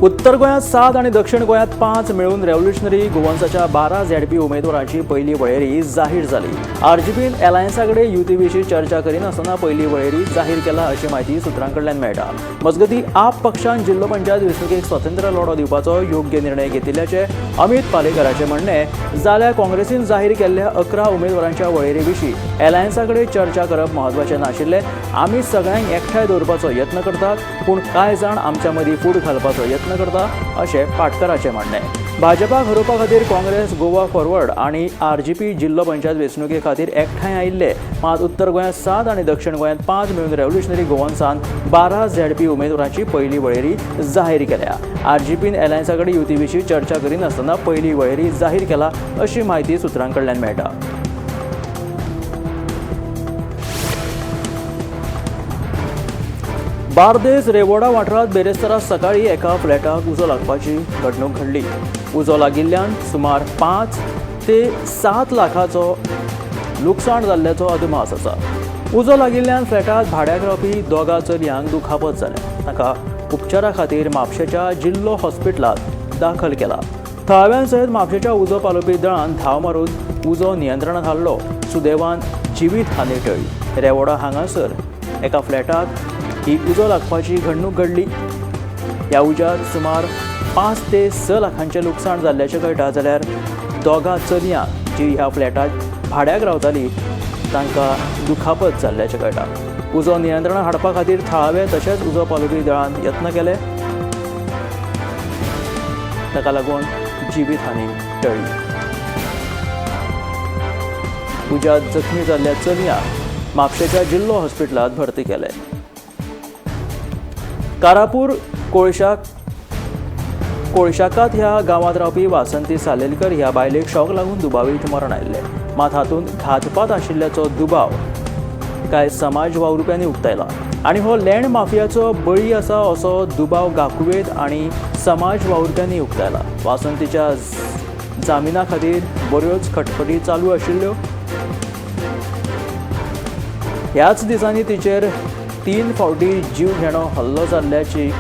उत्तर गोंयांत 7 आनी दक्षिण गोंयांत 5 मेळून रेव्होल्युशनरी गोवन्साच्या 12 झेडपी उमेदवारांची पयली वळेरी जाहीर जाली. आरजीपीन एलायन्सा कडेन युती विशीं चर्चा करिनासतना पयली वळेरी जाहीर केला अशी म्हायती सुत्रां कडल्यान मेळटा. मजगतीं आप पक्षान जिल्लो पंचायत वेंचणुकेक स्वतंत्र लढो दिवपाचो योग्य निर्णय घेतिल्ल्याचें अमित पालेकराचें म्हणणें. जाल्यार काँग्रेसीन जाहीर केल्ल्या 11 उमेदवारांच्या वळेरे विशीं एलायन्सा कडेन चर्चा करप म्हत्वाचें नाशिल्लें. आमी सगळ्यांक एकठांय दवरपाचो यत्न करतात, पूण कांय जाण आमच्या मदीं फूट घालपाचो यत्न करता अशें पाटकराचें म्हणणें. भाजपाक हरोवपा खातीर काँग्रेस, गोवा फॉरवर्ड आनी आरजीपी जिल्लो पंचायत वेंचणुके खातीर एकठांय आयिल्ले. मात उत्तर गोंयांत 7 आनी दक्षिण गोंयांत 5 मेळून रेव्होल्युशनरी गोवन्सान 12 झेडपी उमेदवारांची पयली वळेरी जाहीर केल्या. आरजीपीन एलायन्सा कडेन युती विशीं चर्चा करिनासतना पयली वळेरी जाहीर केला अशी म्हायती सुत्रां कडल्यान मेळटा. बार्देस रेवोडा वाठारांत बेरेस्तारा सकाळी एका फ्लॅटाक उजो लागपाची घडणूक घडली. उजो लागिल्ल्यान सुमार 5 ते 7 लाखाचो लुकसाण जाल्ल्याचो अदमास आसा. उजो लागिल्ल्यान फ्लॅटांत भाड्याक रावपी 2 चलयांक दुखापत जाल्या. ताका उपचारा खातीर म्हापशेच्या जिल्लो हॉस्पिटलांत दाखल केला. थळाव्यां सयत म्हापशेच्या उजो पालोवपी दळान धांव मारून उजो नियंत्रणांत हाडलो. सुदैवान जिवीत हानी टळ्ळी. रेवोडा हांगासर एका फ्लॅटाक ही उजो लागपाची घडणूक घडली. ह्या उज्यांत सुमार 5 ते 6 लाखांचें लुकसाण जाल्ल्याचें कळटा. जाल्यार 2 चलयांक जी ह्या फ्लॅटांत भाड्याक रावताली तांकां दुखापत जाल्ल्याचें कळटा. उजो नियंत्रणांत हाडपा खातीर थळावे तशेंच उजो पालोवपी दळान यत्न केले. ताका लागून जिवीत हानी टळ्ळी. उज्यांत जखमी जाल्ल्या चलयांक म्हापशेच्या जिल्लो हॉस्पिटलांत भरती केले. कारापूर कोळशाकात ह्या गांवांत रावपी वासंती सालेलकर ह्या बायलेक शॉक लागून दुबावीत मरण आयिल्लें. मात हातूंत घातपात आशिल्ल्याचो दुबाव कांय समाज वावुरप्यांनी उक्तायला आनी हो लँड माफियाचो बळी आसा असो दुबाव गाकुवेत आनी समाज वावुरप्यांनी उक्तायला. वासंतीच्या जामिना खातीर बऱ्योच खटखटी चालू आशिल्ल्यो. ह्याच दिसांनी तिचेर 3 फावटी जीव घेणो हल्लो जाल्ल्याची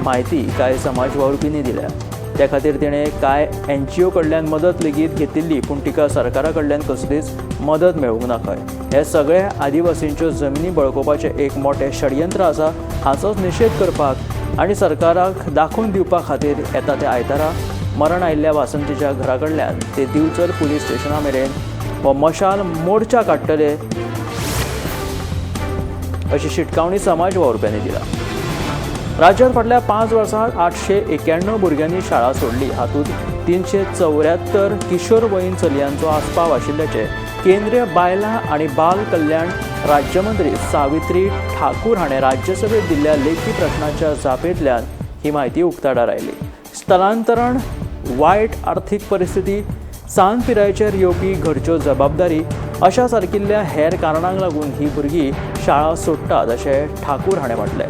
म्हायती कांय समाज वावुरपींनी दिल्या. त्या खातीर तिणें कांय एनजीओ कडल्यान मदत लेगीत घेतिल्ली, पूण तिका सरकारा कडल्यान कसलीच मदत मेळूंक ना खंय. हे सगळे आदिवासींच्यो जमिनी बळकोवपाचें एक मोठें षडयंत्र आसा. हाचोच निशेध करपाक आनी सरकाराक दाखोवन दिवपा खातीर येता त्या आयतारा मरण आयिल्ल्या वासंतीच्या घरा कडल्यान ते दिवचल पुलीस स्टेशना मेरेन हो मशाल मोर्चा काडटले अशी शिटकावणी समाज वावुरप्यांनी दिला. राज्यांत फाटल्या 5 वर्सांत 891 भुरग्यांनी शाळा सोडली. हातूंत 374 किशोरवयीन चलयांचो आस्पाव आशिल्ल्याचें केंद्रीय बायलां आनी बाल कल्याण राज्यमंत्री सावित्री ठाकूर हाणें राज्यसभेत दिल्ल्या लेखी प्रश्नाच्या जापेंतल्यान ही म्हायती उक्ताडार आयली. स्थलांतरण, वायट आर्थीक परिस्थिती, सान पिरायेचेर येवपी घरच्यो जबाबदारी अशा सारकिल्ल्या हेर कारणांक लागून ही भुरगीं शाळा सोडटात अशें ठाकूर हाणें म्हटलें.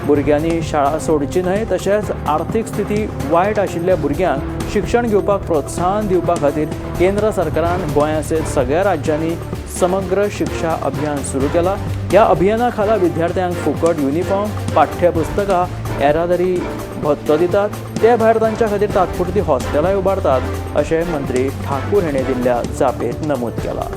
भुरग्यांनी शाळा सोडची न्हय, तशेंच आर्थीक स्थिती वायट आशिल्ल्या भुरग्यांक शिक्षण घेवपाक प्रोत्साहन दिवपा खातीर केंद्र सरकारान गोंया सयत सगळ्या राज्यांनी समग्र शिक्षा अभियान सुरू केलां. ह्या अभियाना खाला विद्यार्थ्यांक फुकट युनिफॉर्म, पाठ्यपुस्तकां, येरादारी भत्तो दितात. ते भायर तांच्या खातीर तात्पुरती हॉस्टेलांय उबारतात अशें मंत्री ठाकूर हाणें दिल्ल्या जापेंत नमूद केलां.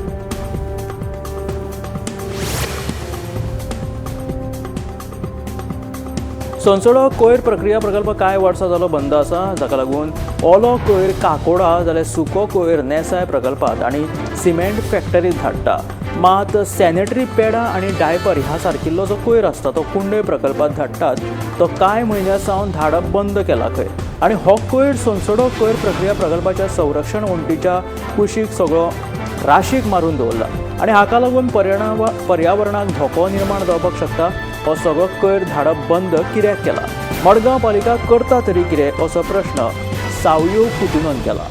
सोनसोडो कोयर प्रक्रिया प्रकल्प कांय वर्सां जालो बंद आसा. जाका लागून ओलो कोयर काकोडा जाल्यार सुको कोयर नेसाय प्रकल्पांत आनी सिमेंट फॅक्टरीत धाडटा. मात सॅनिटरी पॅडां आनी डायपर ह्या सारकिल्लो जो कोयर आसता तो कुंडय प्रकल्पांत धाडटात. तो कांय म्हयन्यां सावन धाडप बंद केला खंय आनी हो कोयर सोनसोडो कोयर प्रक्रिया प्रकल्पाच्या संरक्षण वण्टीच्या कुशीक सगळो राशीक मारून दवरला आनी हाका लागून पर्यावरणाक धोको निर्माण जावपाक शकता. हो सगळो कोयर धाडप बंद कित्याक केला, मडगांव पालिका करता तरी कितें असो प्रश्न सावयो कुतुनन केला.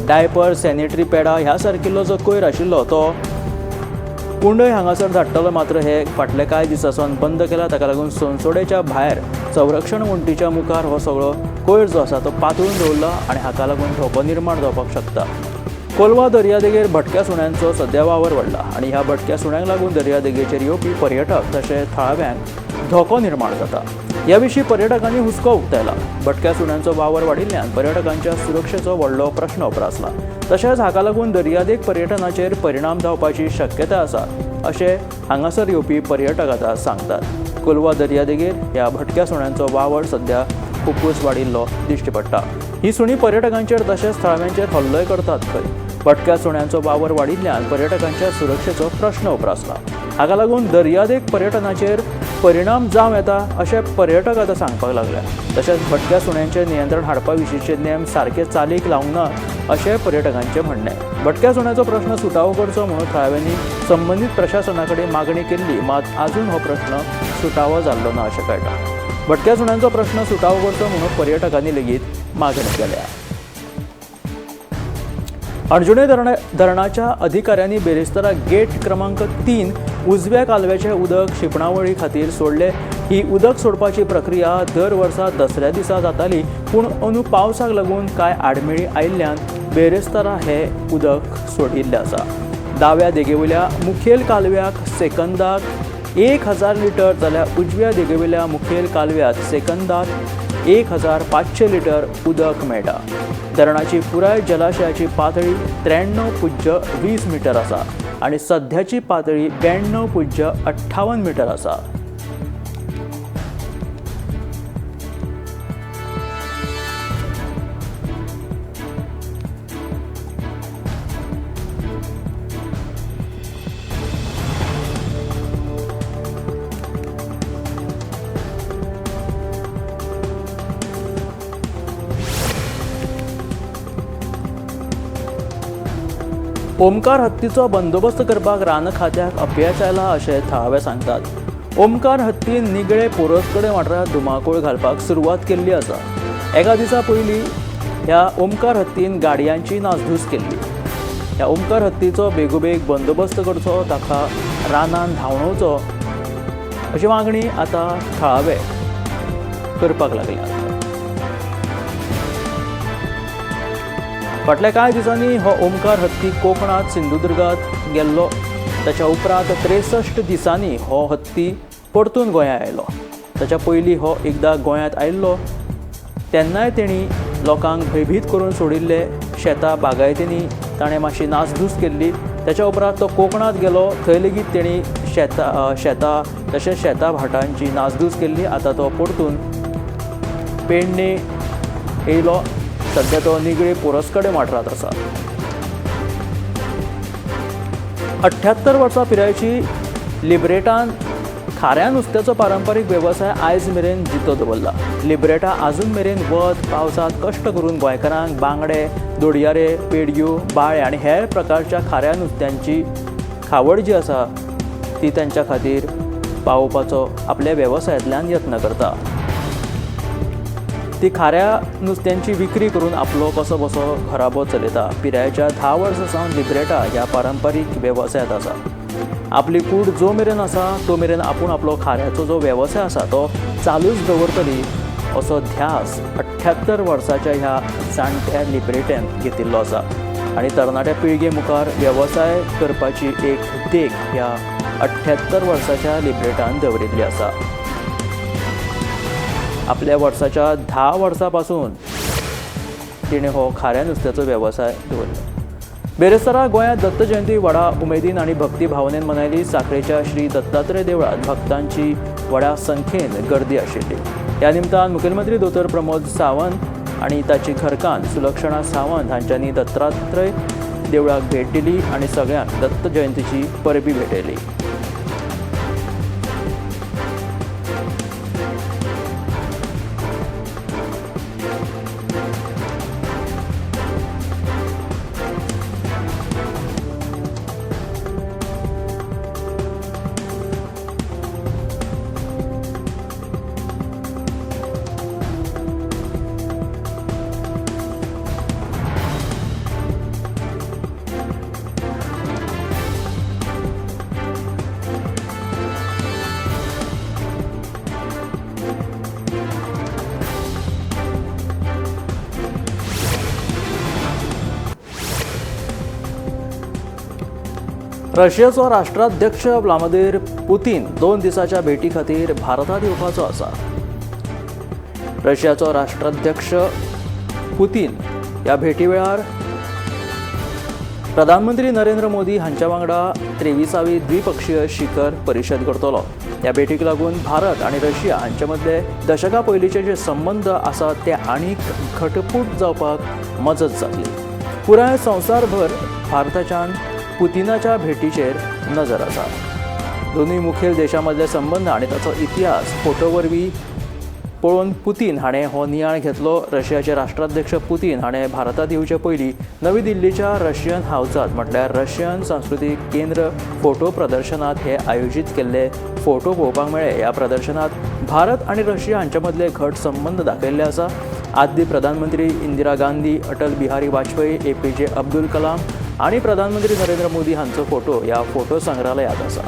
डायपर, सॅनिटरी पॅडां ह्या सारकिल्लो जो कोयर आशिल्लो तो कुंडय हांगासर धाडटलो, मात्र हे फाटले कांय दिसां सावन बंद केला. ताका लागून सोनसोडेच्या भायर संरक्षण वण्टीच्या मुखार हो सगळो कोयर जो आसा तो पातळून दवरला आनी हाका लागून धोको निर्माण जावपाक शकता. कोलवा दर्यादेगेर भटक्या सुण्यांचो सध्या वावर वाडला आनी ह्या भटक्या सुण्यांक लागून दर्यादेगेचेर येवपी पर्यटक तशेंच थळाव्यांक धोको निर्माण जाता. ह्या विशीं पर्यटकांनी हुस्को उक्तायला. भटक्या सुण्यांचो वावर वाडिल्ल्यान पर्यटकांच्या सुरक्षेचो व्हडलो प्रश्न उप्रासला. तशेंच हाका लागून दर्यादेग पर्यटनाचेर परिणाम जावपाची शक्यता आसा अशें हांगासर येवपी पर्यटक आतां सांगतात. कोलवा दर्यादेगेर ह्या भटक्या सुण्यांचो वावर सध्या खुबूच वाडिल्लो दिश्टी पडटा. ही सुणी पर्यटकांचेर तशेंच थळाव्यांचेर हल्लोय करतात खंय. भटक्या सुण्यांचो वावर वाडिल्ल्यान पर्यटकांच्या सुरक्षेचो प्रश्न उप्रासला. हाका लागून दर्यादेग पर्यटनाचेर परिणाम जावं येता अशें पर्यटक आतां सांगपाक लागल्या. तशेंच भटक्या सुण्यांचेर नियंत्रण हाडपा विशींचे नेम सारके चालीक लावंक ना अशें पर्यटकांचें म्हणणें. भटक्या सुण्याचो प्रश्न सुटावो करचो म्हणून थळाव्यांनी संबंदीत प्रशासना कडेन मागणी केल्ली, मात आजून हो प्रश्न सुटावो जाल्लो ना अशें कळटा. भटक्या सुण्यांचो प्रश्न सुटावो करचो म्हणून पर्यटकांनी लेगीत मागणी केल्या. अंजुणे धरणाच्या अधिकाऱ्यांनी बेरेस्तारा गेट क्रमांक 3 उजव्या कालव्याचें उदक शिंपणावळी खातीर सोडलें. ही उदक सोडपाची प्रक्रिया दर वर्सा दसऱ्या दिसा जाताली, पूण अंदू पावसाक लागून कांय आडमेळी आयिल्ल्यान बेरेस्तारा हे उदक सोडिल्लें आसा. दाव्या देगेवयल्या मुखेल कालव्याक सेकंदाक 1000 लिटर जाल्यार उजव्या देगेवयल्या मुखेल कालव्याक सेकंदाक 1500 लिटर उदक मेळटा. धरणाची पुराय जलाशयाची पातळी 93.20 मिटर आसा आनी सध्याची पातळी 92.58 मिटर आसा. ओमकार हत्तीचो बंदोबस्त करपाक रान खात्याक अपयश आयला अशें थळावे सांगतात. ओमकार हत्तीन निगळे पोरसकडे वाठारांत धुमाकूळ घालपाक सुरवात केल्ली आसा. एका दिसा पयलीं ह्या ओमकार हत्तीन गाडयांची नासधूस केल्ली. ह्या ओमकार हत्तीचो बेगोबेग बंदोबस्त करचो, ताका रानान धांवडोवचो अशी मागणी आतां थळावे करपाक लागल्या. फाटल्या कांय दिसांनी हो ओमकार हत्ती कोकणांत सिंधुदुर्गांत गेल्लो. ताच्या उपरांत 63 दिसांनी हो हत्ती परतून गोंयांत आयलो. ताच्या पयलीं हो एकदां गोंयांत आयिल्लो तेन्नाय तेणी लोकांक भंयभीत करून सोडिल्ले. शेतां बागायतींनी ताणें मातशी नासधूस केल्ली. ताच्या उपरांत तो कोकणांत गेलो, थंय लेगीत तेणी शेतां तशेंच शेतां भाटांची नासधूस केल्ली. आतां तो परतून पेडणे येयलो. सध्या तो निगळे पोरसकडे वाठारांत आसा. 78 वर्सां पिरायेची लिब्रेटान खाऱ्या नुस्त्याचो पारंपारीक वेवसाय आयज मेरेन जितो दवरला. लिब्रेटा आजून मेरेन वत पावसांत कश्ट करून गोंयकारांक बांगडे, दोडयारे, पेडयो, बाळे आनी हेर प्रकारच्या खाऱ्या नुस्त्यांची खावड जी आसा ती तांच्या खातीर पावोवपाचो आपल्या वेवसायांतल्यान यत्न करता. ती खाऱ्या नुस्त्यांची विक्री करून आपलो कसो बसो घराबो चलयता. पिरायेच्या 10 वर्सां सावन लिब्रेटा ह्या पारंपारीक वेवसायांत आसा. आपली कूड जो मेरेन आसा तो मेरेन आपूण आपलो खाऱ्याचो जो वेवसाय आसा तो चालूच दवरतली असो ध्यास 78 वर्साच्या ह्या जाणट्या लिब्रेट्यान घेतिल्लो आसा आनी तरणाट्या पिळगे मुखार वेवसाय करपाची एक देख ह्या 78 वर्साच्या लिब्रेटान दवरिल्ली आसा. आपल्या वर्साच्या 10 वर्सां पासून तिणें हो खाऱ्या नुस्त्याचो वेवसाय दवरलो. बेरेस्तारा गोंयांत दत्त जयंती व्हडा उमेदीन आनी भक्ती भावनेन मनयली. साखळेच्या श्री दत्तात्रय देवळांत भक्तांची व्हडा संख्येन गर्दी आशिल्ली. ह्या निमतान मुखेलमंत्री दोतोर प्रमोद सावंत आनी ताची घरकान्न सुलक्षणा सावंत हांच्यांनी दत्तात्रय देवळाक भेट दिली आनी सगळ्यांक दत्त जयंतीची परबी भेटयली. रशियाचो राष्ट्राध्यक्ष व्लादिमीर पुतीन 2 दिसाच्या भेटी खातीर भारतांत येवपाचो आसा। रशियाचो राष्ट्राध्यक्ष पुतीन ह्या भेटी वेळार प्रधानमंत्री नरेंद्र मोदी हांच्या वांगडा 23वी द्विपक्षीय शिखर परिशद करतलो। ह्या भेटीक लागून भारत आनी रशिया हांचे मदले दशकां पयलींचे जे संबंद आसात ते आनीक घटपूट जावपाक मजत जातली। पुराय संवसारभर भारताच्यान पुतिनाच्या भेटीचेर नजर आसा। दोनूय मुखेल देशां मदले संबंद आनी ताचो इतिहास फोटो वरवीं पळोवन पुतीन हाणें हो नियाळ घेतलो। रशियाचे राष्ट्राध्यक्ष पुतीन हाणें भारतांत येवचे पयलीं नवी दिल्लीच्या रशियन हावजांत म्हटल्यार रशियन सांस्कृतीक केंद्र फोटो प्रदर्शनांत हे आयोजीत केल्ले फोटो पळोवपाक मेळ्ळे। ह्या प्रदर्शनांत भारत आनी रशिया हांचे मदले घट संबंद दाखयल्ले आसा। आदली प्रधानमंत्री Indira Gandhi, Atal Bihari Vajpayee, APJ Abdul Kalam आनी प्रधानमंत्री नरेंद्र मोदी हांचो फोटो ह्या फोटो संग्रहालयांत आसा।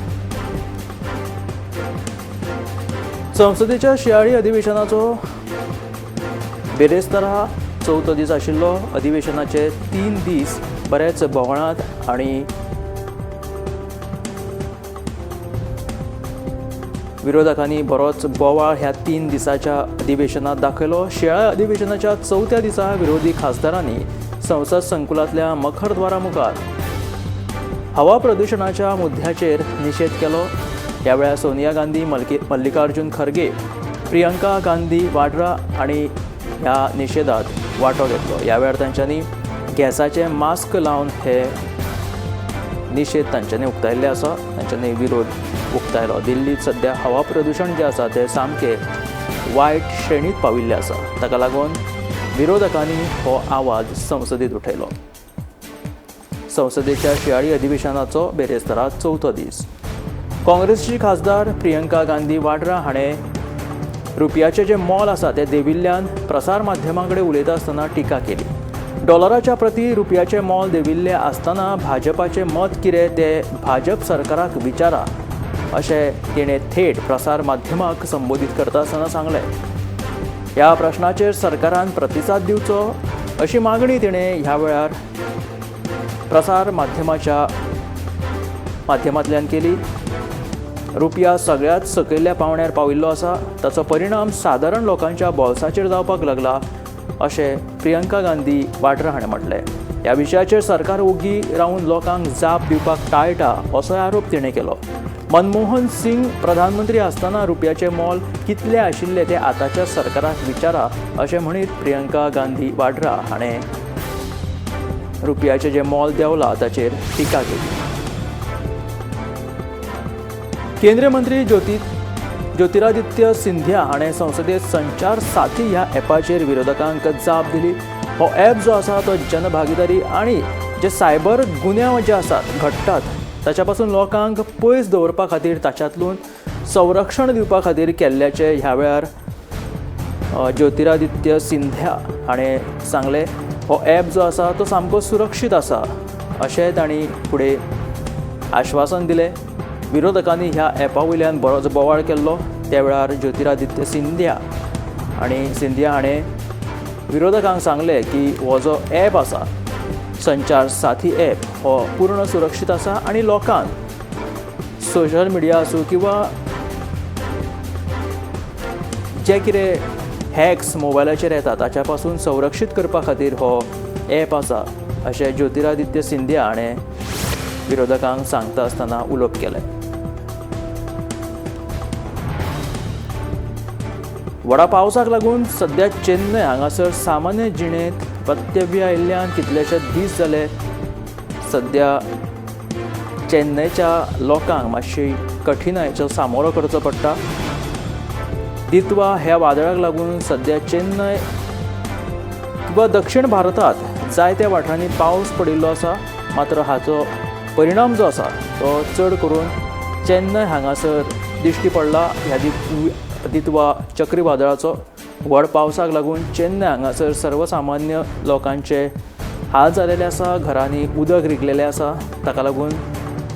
संसदेच्या शियाळी अधिवेशनाचो बिरेस्तारा चवथो दीस आशिल्लो। अधिवेशनाचे 3 दीस बरेच बोवाळांत आनी विरोधकांनी बरोच बोवाळ ह्या 3 दिसाच्या अधिवेशनात दाखयलो। शियाळी अधिवेशनाच्या चवथ्या दिसा विरोधी खासदारांनी संसद संकुलांतल्या मखरद्वारा मुखार हवा प्रदुशणाच्या मुद्द्याचेर निशेध केलो। ह्या वेळार सोनिया गांधी, मल्लिकार्जुन खरगे, प्रियंका गांधी वाड्रा आनी ह्या निशेधात वांटो घेतलो। ह्या वेळार तांच्यांनी गॅसाचे मास्क लावन हे निशेध तांच्यांनी उक्तायल्ले आसा, तांच्यांनी विरोध उक्तायलो। दिल्लीत सद्या हवा प्रदुशण जें आसा तें सामकें वायट श्रेणींत पाविल्लें आसा। ताका लागून विरोधकांनी हो आवाज संसदेत उठयलो। संसदेच्या शियाळी अधिवेशनाचो बिरेस्तारा चवथो दीस। काँग्रेसची खासदार प्रियंका गांधी वाड्रा हाणें रुपयाचें जें मोल आसा तें देंविल्ल्यान प्रसार माध्यमां कडेन उलयता आसतना टिका केली। डॉलराच्या प्रती रुपयाचें मोल देंविल्लें आसतना भाजपाचें मत कितें तें भाजप सरकाराक विचारा अशें तिणें थेट प्रसार माध्यमाक संबोधीत करता आसतना सांगलें। ह्या प्रश्नाचेर सरकारान प्रतिसाद दिवचो अशी मागणी तिणें ह्या वेळार प्रसार माध्यमाच्या माध्यमांतल्यान केली। रुपया सगळ्यांत सकयल्या पावंड्यार पाविल्लो आसा, ताचो परिणाम सादारण लोकांच्या बोल्साचेर जावपाक लागला अशें प्रियंका गांधी वाड्रा हाणें म्हटलें। ह्या विशयाचेर सरकार ओगी रावन लोकांक जाप दिवपाक टाळटा असोय आरोप तिणें केलो। मनमोहन सिंग प्रधानमंत्री आसतना रुपयाचें मोल कितलें आशिल्लें तें आतांच्या सरकाराक विचारा अशें म्हणीत प्रियंका गांधी वाड्रा हाणें रुपयाचें जें मोल देंवलां ताचेर टिका केली। केंद्रीय मंत्री ज्योतिरादित्य सिंधिया हाणें संसदेत संचार साथी ह्या ॲपाचेर विरोधकांक जाप दिली। हो ॲप जो आसा तो जनभागीदारी आनी जे सायबर गुन्यांव जे आसात घडटात ताच्या पासून लोकांक पयस दवरपा खातीर ताच्यांतल्यान संरक्षण दिवपा खातीर केल्ल्याचें ह्या वेळार ज्योतिरादित्य सिंधिया हाणें सांगलें। हो ॲप जो आसा तो सामको सुरक्षीत आसा अशें तांणी फुडें आश्वासन दिलें। विरोधकांनी ह्या ॲपा वयल्यान बरोच बोवाळ केल्लो। त्या वेळार ज्योतिरादित्य सिंधिया हाणें विरोधकांक सांगलें की हो जो ॲप आसा संचार साथी ॲप हो पूर्ण सुरक्षीत आसा आनी लोकांक सोशल मिडिया आसूं किंवा जे कितें हॅक्स मोबायलाचेर येता ताच्या पासून संरक्षीत करपा खातीर हो ॲप आसा अशें ज्योतिरादित्य सिंधिया हाणें विरोधकांक सांगता आसतना उलोवप केलें। व्हडा पावसाक लागून सद्या चेन्नय हांगासर सामान्य जिणेंत व्यत्यय आयिल्ल्यान कितलेशे दीस जाले सद्या चेन्नयच्या लोकांक मातशी कठिणायेचो सामोरो करचो पडटा। दित्वा ह्या वादळाक लागून सद्या चेन्नय किंवा दक्षिण भारतांत जायत्या वाठारांनी पावस पडिल्लो आसा, मात्र हाचो परिणाम जो आसा तो चड करून चेन्नय हांगासर दिश्टी पडला। ह्या दित्वा चक्रीवादळाचो व्हड पावसाक लागून चेन्नय हांगासर सर्वसामान्य लोकांचे हाल जालेले आसा, घरांनी उदक रिगलेलें आसा, ताका लागून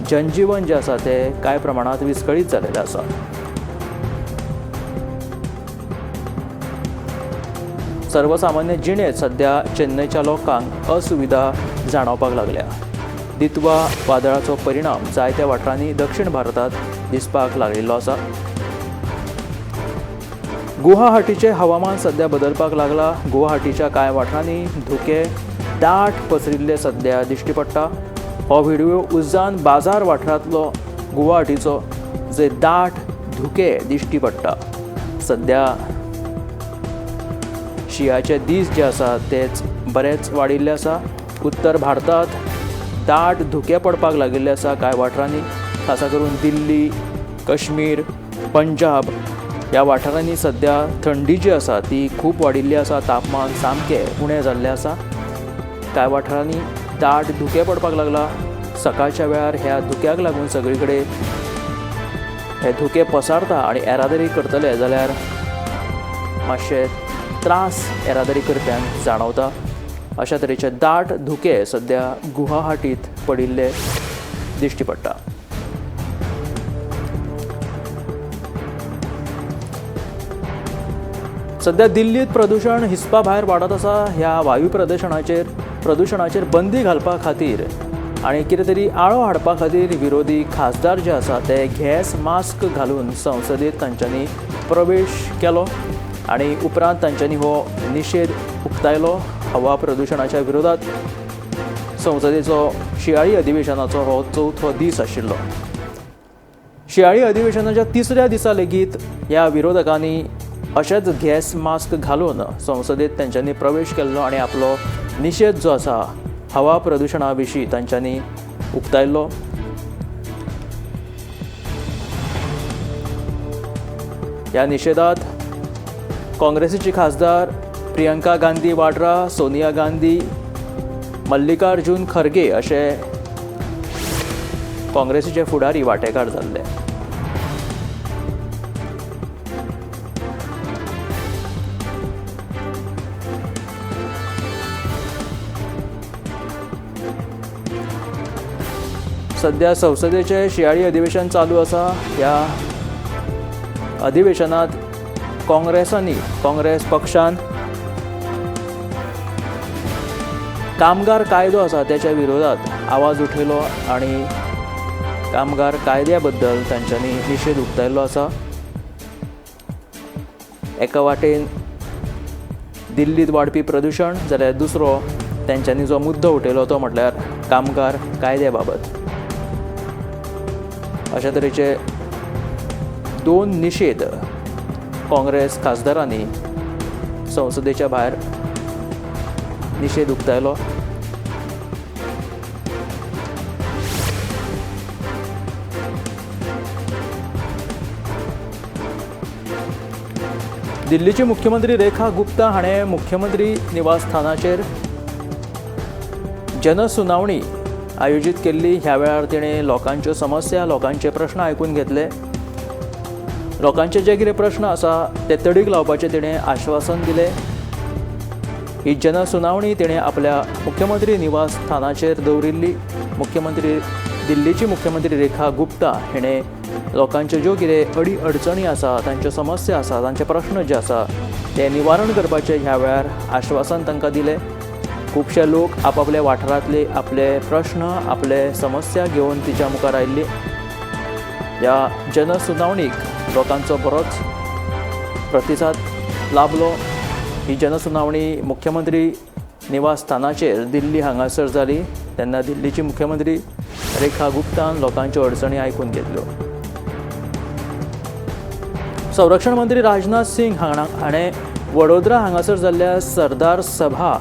जनजीवन जें आसा तें कांय प्रमाणांत विस्कळीत जालेलें आसा। सर्वसामान्य जिणेंत सद्या चेन्नयच्या लोकांक असुविधा जाणवपाक लागल्या। दित्वा वादळाचो परिणाम जायत्या वाठारांनी दक्षिण भारतांत दिसपाक लागिल्लो आसा। गुवाहाटीचें हवामान सध्या बदलपाक लागला। गुवाहाटीच्या कांय वाठारांनी धुके दाट पसरिल्ले सध्या दिश्टी पडटा। हो व्हिडिओ उज्जान बाजार वाठारांतलो गुवाहाटीचो, जे दाट धुके दिश्टी पडटा। सध्या शिंयाचे दीस जे आसा तेच बरेच वाडिल्ले आसा। उत्तर भारतांत दाट धुके पडपाक लागिल्ले आसा कांय वाठारांनी, खासा करून दिल्ली, काश्मीर, पंजाब ह्या वाठारांनी सध्या थंडी जी आसा ती खूब वाडिल्ली आसा। तापमान सामकें उणें जाल्लें आसा। कांय वाठारांनी दाट धुके पडपाक लागला। सकाळच्या वेळार ह्या धुक्याक लागून सगळी कडेन हे धुके पसारता आनी येरादारी करतले जाल्यार मातशे त्रास येरादारी करप्यांक जाणवता। अशा तरेचे दाट धुके सध्या गुवाहाटीत पडिल्ले दिश्टी पडटा। सध्या दिल्लीत प्रदूषण हिसपा भायर वाडत आसा। ह्या वायू प्रदूषणाचेर बंदी घालपा खातीर आनी कितें तरी आळो हाडपा खातीर विरोधी खासदार जे आसा ते गॅस मास्क घालून संसदेत तांच्यांनी प्रवेश केलो आनी उपरांत तांच्यांनी हो निशेध उक्तायलो। हवा प्रदूषणाच्या विरोधात संसदेचो शिंयाळी अधिवेशनाचो हो चवथो दीस आशिल्लो। शिंयाळी अधिवेशनाच्या तिसऱ्या दिसा लेगीत ह्या विरोधकांनी अशेंच गॅस मास्क घालून संसदेत तांच्यांनी प्रवेश केल्लो आनी आपलो निशेध जो आसा हवा प्रदूषणा विशीं तांच्यांनी उक्तायल्लो। ह्या निशेधात काँग्रेसीची खासदार प्रियंका गांधी वाड्रा, सोनिया गांधी, मल्लिकार्जुन खरगे अशे काँग्रेसीचे फुडारी वांटेकार जाल्ले। सध्या संसदेचे शिंयाळी अधिवेशन चालू आसा। ह्या अधिवेशनात काँग्रेस पक्षान कामगार कायदो आसा त्याच्या विरोधात आवाज उठयलो आनी कामगार कायद्या बद्दल तांच्यांनी निशेध उक्तायल्लो आसा। एका वाटेन दिल्लीत वाडपी प्रदूषण जाल्यार दुसरो तांच्यांनी जो मुद्दो उठयलो तो म्हटल्यार कामगार कायद्या बाबत। अशा तरेचे दोन निशेध काँग्रेस खासदारांनी संसदेच्या भायर निशेध उक्तायलो। दिल्लीचे मुख्यमंत्री रेखा गुप्ता हाणें मुख्यमंत्री निवासस्थानाचेर जनसुनावणी आयोजीत केल्ली। ह्या वेळार तिणें लोकांच्यो समस्या, लोकांचे प्रश्न आयकून घेतले। लोकांचे जे कितें प्रश्न आसा ते तडीक लावपाचें तिणें आश्वासन दिलें। ही जनसुनावणी तिणें आपल्या मुख्यमंत्री निवासस्थानाचेर दवरिल्ली। दिल्लीची मुख्यमंत्री रेखा गुप्ता हिणें लोकांच्यो ज्यो कितें अडी अडचणी आसा, तांच्यो समस्या आसा, तांचे प्रश्न जे आसा ते निवारण करपाचें ह्या वेळार आश्वासन तांकां दिलें। खुबशे लोक आपापल्या वाठारांतले आपले प्रश्न, आपले समस्या घेवन तिच्या मुखार आयिल्ली। ह्या जनसुनावणीक लोकांचो बरोच प्रतिसाद लाभलो। ही जनसुनावणी मुख्यमंत्री निवासस्थानाचेर दिल्ली हांगासर जाली तेन्ना दिल्लीची मुख्यमंत्री रेखा गुप्तान लोकांच्यो अडचणी आयकून घेतल्यो। संरक्षण मंत्री राजनाथ सिंग हाणें वडोदरा हांगासर जाल्ल्या सरदार सभा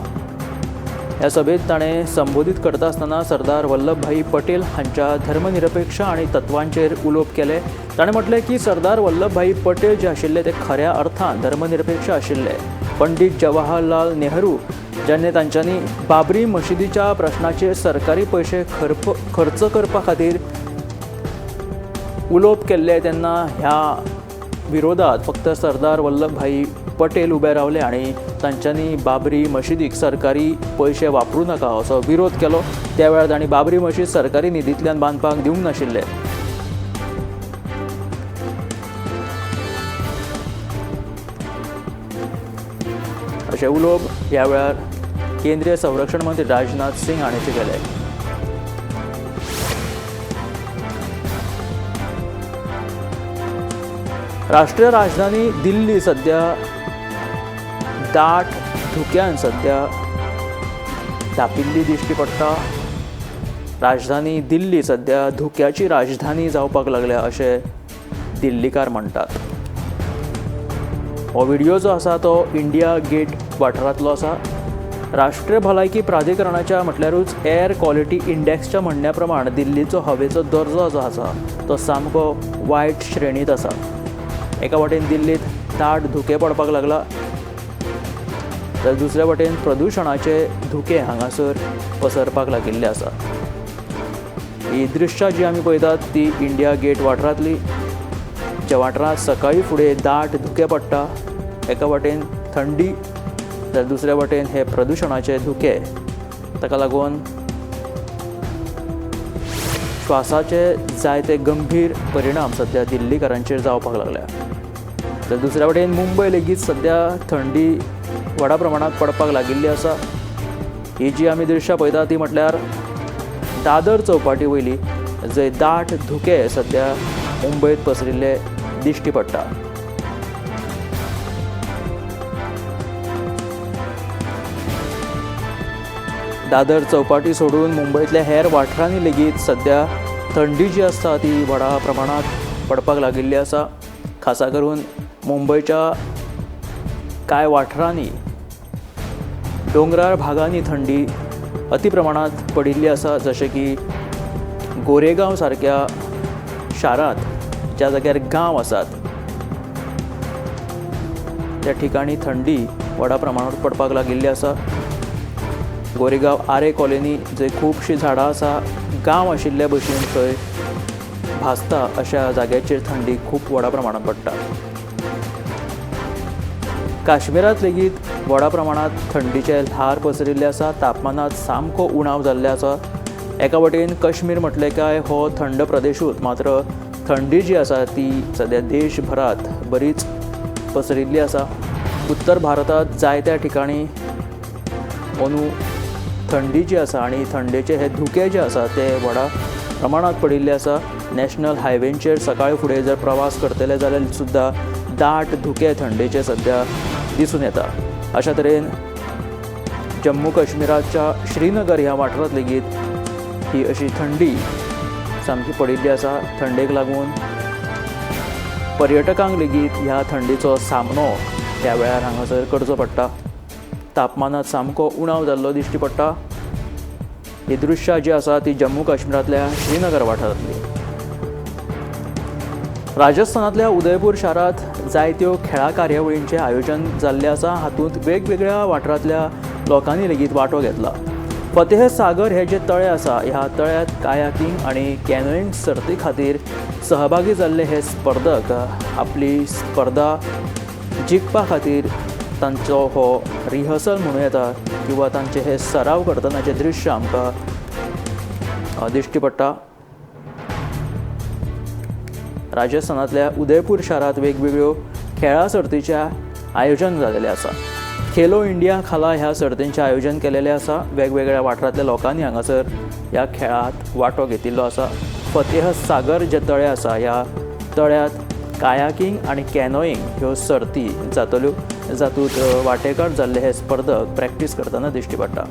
ह्या सभेत ताणें संबोधीत करता आसतना सरदार वल्लभभाई पटेल हांच्या धर्मनिरपेक्ष आनी तत्वांचेर उलोवप केलें। ताणें म्हटलें की सरदार वल्लभभाई पटेल जे आशिल्ले ते खऱ्या अर्थान धर्मनिरपेक्ष आशिल्ले। पंडित जवाहरलाल नेहरू ज्यांनी तांच्यांनी बाबरी मशिदीच्या प्रश्नाचेर सरकारी पयशे खर्च करपा खातीर उलोवप केल्लें तेन्ना ह्या विरोधात फक्त सरदार वल्लभभाई पटेल उबे रावले आनी तांच्यांनी बाबरी मशिदीक सरकारी पयशे वापरूं नाका असो विरोध केलो। त्या वेळार तांणी बाबरी मशीद सरकारी निधींतल्यान बांदपाक दिवंक नाशिल्ले। अशें उलोवप ह्या वेळार केंद्रीय संरक्षण मंत्री राजनाथ सिंग हांणी केलें। राष्ट्रीय राजधानी दिल्ली सध्या दाट धुक्यान सध्या धापिल्ली दिश्टी पडटा। राजधानी दिल्ली सध्या धुक्याची राजधानी जावपाक लागल्या अशें दिल्लीकार म्हणटात। हो व्हिडिओ जो आसा तो इंडिया गेट वाठारांतलो आसा। राष्ट्रीय भलायकी प्राधिकरणाच्या म्हटल्यारूच एअर क्वॉलिटी इंडेक्सच्या म्हणण्या प्रमाण दिल्लीचो हवेचो दर्जो जो आसा तो सामको वायट श्रेणींत आसा। एका वाटेन दिल्लींत दाट धुकें पडपाक लागला तर दुसऱ्या वाटेन प्रदुशणाचे धुके हांगासर पसरपाक लागिल्ले आसा। ही दृश्यां जी आमी पळयतात ती इंडिया गेट वाठारांतली, ज्या वाठारांत सकाळी फुडें दाट धुकें पडटा। एका वाटेन थंडी तर दुसऱ्या वाटेन हे प्रदुशणाचे धुके, ताका लागून श्वासाचे जायते गंभीर परिणाम सध्या दिल्लीकारांचेर जावपाक लागल्या। तर दुसऱ्या वाटेन मुंबय लेगीत सध्या थंडी व्हडा प्रमाणांत पडपाक लागिल्ली आसा। ही जी आमी दृश्यां पळयता ती म्हटल्यार दादर चौपाटी वयली, जंय दाट धुके सध्या मुंबयत पसरिल्ले दिश्टी पडटा। दादर चौपाटी सोडून मुंबयतल्या हेर वाठारांनी लेगीत सध्या थंडी जी आसता ती व्हडा प्रमाणांत पडपाक लागिल्ली आसा। खासा करून मुंबयच्या कांय वाठारांनी दोंगराळ भागांनी थंडी अति प्रमाणांत पडिल्ली आसा, जशें की गोरेगांव सारक्या शारांत ज्या जाग्यार गांव आसात त्या ठिकाणी थंडी व्हडा प्रमाणांत पडपाक लागिल्ली आसा। गोरेगांव आरे कॉलनी जंय खुबशीं झाडां आसा, गांव आशिल्ल्या भशेन थंय भासता अशा जाग्याचेर थंडी खूब व्हडा प्रमाणांत पडटा। काश्मीरांत लेगीत व्हडा प्रमाणांत थंडीचे ल्हार पसरिल्ले आसा। तापमानांत सामको उणाव जाल्ले आसा। एका वटेन काश्मीर म्हटलें काय हो थंड प्रदेशूच, मात्र थंडी जी आसा ती सद्या देशभरांत बरीच पसरिल्ली आसा। उत्तर भारतांत जायत्या ठिकाणी अंदू थंडी जी आसा आनी थंडेचे हे धुके जे आसा ते व्हडा प्रमाणांत पडिल्ले आसा। नॅशनल हायवेंचेर सकाळी फुडें जर प्रवास करतले जाल्यार सुद्दां दाट धुके थंडेचे सद्या दिसून येता। अशा तरेन जम्मू काश्मीराच्या श्रीनगर ह्या वाठारांत लेगीत ही अशी थंडी सामकी पडिल्ली आसा। थंडेक लागून पर्यटकांक लेगीत ह्या थंडीचो सामनो त्या वेळार हांगासर करचो पडटा। तापमानांत सामको उणाव जाल्लो दिश्टी पडटा। ही दृश्यां जी आसा ती जम्मू काश्मीरांतल्या श्रीनगर वाठारांतली। राजस्थानांतल्या उदयपूर शारांत जायत्यो खेळां कार्यावळींचें आयोजन जाल्लें आसा। हातूंत वेगवेगळ्या वाठारांतल्या लोकांनी लेगीत वांटो घेतला। फतेह सागर हे जे तळें आसा ह्या तळ्यांत कायाकिंग आनी कॅनोईंग सर्ती खातीर सहभागी जाल्ले हे स्पर्धक आपली स्पर्धा जिखपा खातीर तांचो हो रिहर्सल म्हणूं येता किंवा तांचे हे सराव करतनाचें दृश्य आमकां दिश्टी पडटा। राजस्थानांतल्या उदयपूर शारांत वेगवेगळ्यो खेळां सर्तीचें आयोजन जाल्लें आसा। खेलो इंडिया खाला ह्या सर्तींचें आयोजन केलेलें आसा। वेगवेगळ्या वाठारांतल्या लोकांनी हांगासर ह्या खेळांत वांटो घेतिल्लो आसा। फतेह सागर जे तळें आसा ह्या तळ्यांत कायाकिंग आनी कॅनोईंग ह्यो सर्ती जातल्यो, जातूंत वांटेकार जाल्ले हे स्पर्धक प्रॅक्टीस करतना दिश्टी पडटा।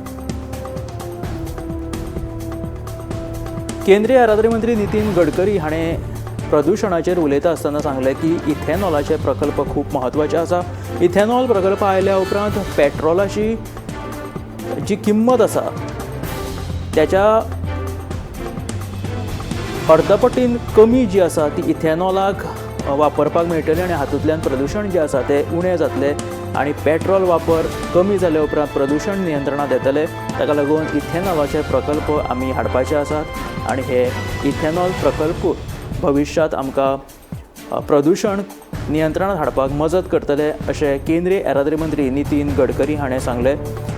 केंद्रीय येरादारी मंत्री नितीन गडकरी हाणें प्रदुशणाचेर उलयता आसतना सांगलें की इथेनॉलाचे प्रकल्प खूब म्हत्वाचे आसा। इथेनॉल प्रकल्प आयल्या उपरांत पेट्रोलाची जी किंमत आसा त्याच्या अर्दपटीन कमी जी आसा ती इथेनॉलाक वापरपाक मेळटली आनी हातूंतल्यान प्रदुशण जें आसा तें उणें जातलें आनी पेट्रोल वापर कमी जाल्या उपरांत प्रदुशण नियंत्रणांत येतलें। ताका लागून इथेनॉलाचे प्रकल्प आमी हाडपाचे आसात आनी हे इथेनॉल प्रकल्प भविश्यांत आमकां प्रदुशण नियंत्रणांत हाडपाक मजत करतले अशें केंद्रीय येरादारी मंत्री नितीन गडकरी हाणें सांगलें।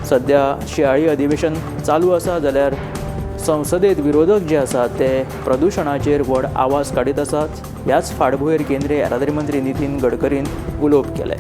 सद्या शिंयाळी अधिवेशन चालू आसा जाल्यार संसदेत विरोधक जे आसात ते प्रदुशणाचेर व्हड आवाज काडीत आसात। ह्याच फाटभुंयेर केंद्रीय येरादारी मंत्री नितीन गडकरीन उलोवप केलें।